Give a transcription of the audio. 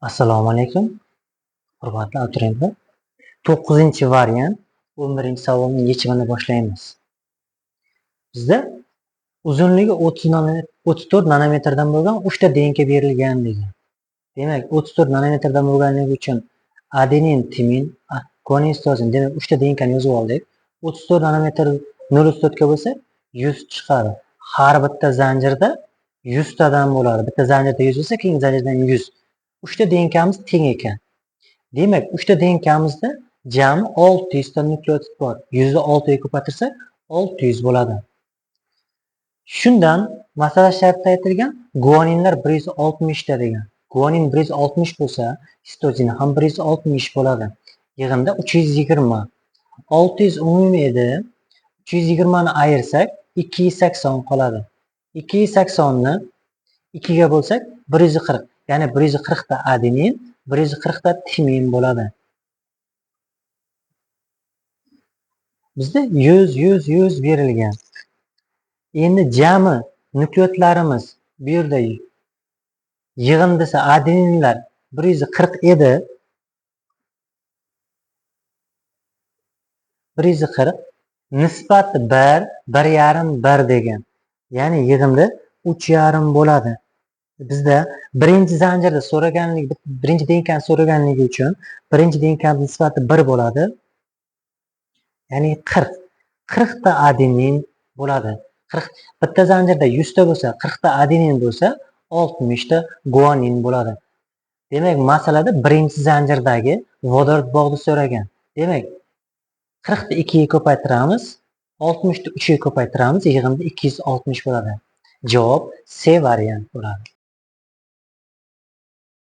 Assalomu alaykum, hurmatli abituriyentlar. 9-variant 11-savolning yechimini boshlaymiz. Bizda uzunligi 34 nanometrdan bo'lgan 3 ta DNK berilgan degan. Demak, 34 nanometrdan bo'lganligi uchun adenin, timin, guanin, sitozin, demak 3 ta DNKni yozib oldik. 34 nanometr 0,34 ga bo'lsa 100 chiqadi. Har bitta zanjirda 100 tadan bo'ladi. Bitta zanjirda 100 bo'lsa, keyingi zanjirdan 100. 3 ta DNKmiz teng ekan. Demak, 3 ta DNKmizda jami 600 ta nukleotid bor. 100 ni 6 ga ko'paytirsak 600 bo'ladi. Shundan masala shartida aytilgan guaninlar 160 ta degan. Guanin 160 bo'lsa, sitozin ham 160 bo'ladi. Yig'inda 320. 600 umumiy edi. 320 ni ayirsak 280 qoladi. 280 ni 2 ga bo'lsak 140. Ya'ni 140 ta adenin, 140 ta timin bo'ladi. Bizda 100, 100, 100 berilgan. Endi jami nukleotlarimiz bu yerda yig'indisi adeninlar 140 edi. 140 nisbati 1, 1,5, 1 degan. Ya'ni yig'indi 3,5 bo'ladi. Bizda birinchi zanjirda so'raganlik, birinchi DNKni so'raganligi uchun birinchi DNKning nisbati 1 bo'ladi. Ya'ni 40. 40 ta adenin bo'ladi. 40 bitta zanjirda 100 ta bo'lsa, 40 ta adenin bo'lsa, 60 ta guanin bo'ladi. Demak, masalada birinchi zanjirdagi vodorod bog'ni so'ragan. Demak, 40 ta 2 ga ko'paytiramiz, 60 ta 3 ga ko'paytiramiz, yig'indi 260 bo'ladi. Javob C variant bo'ladi.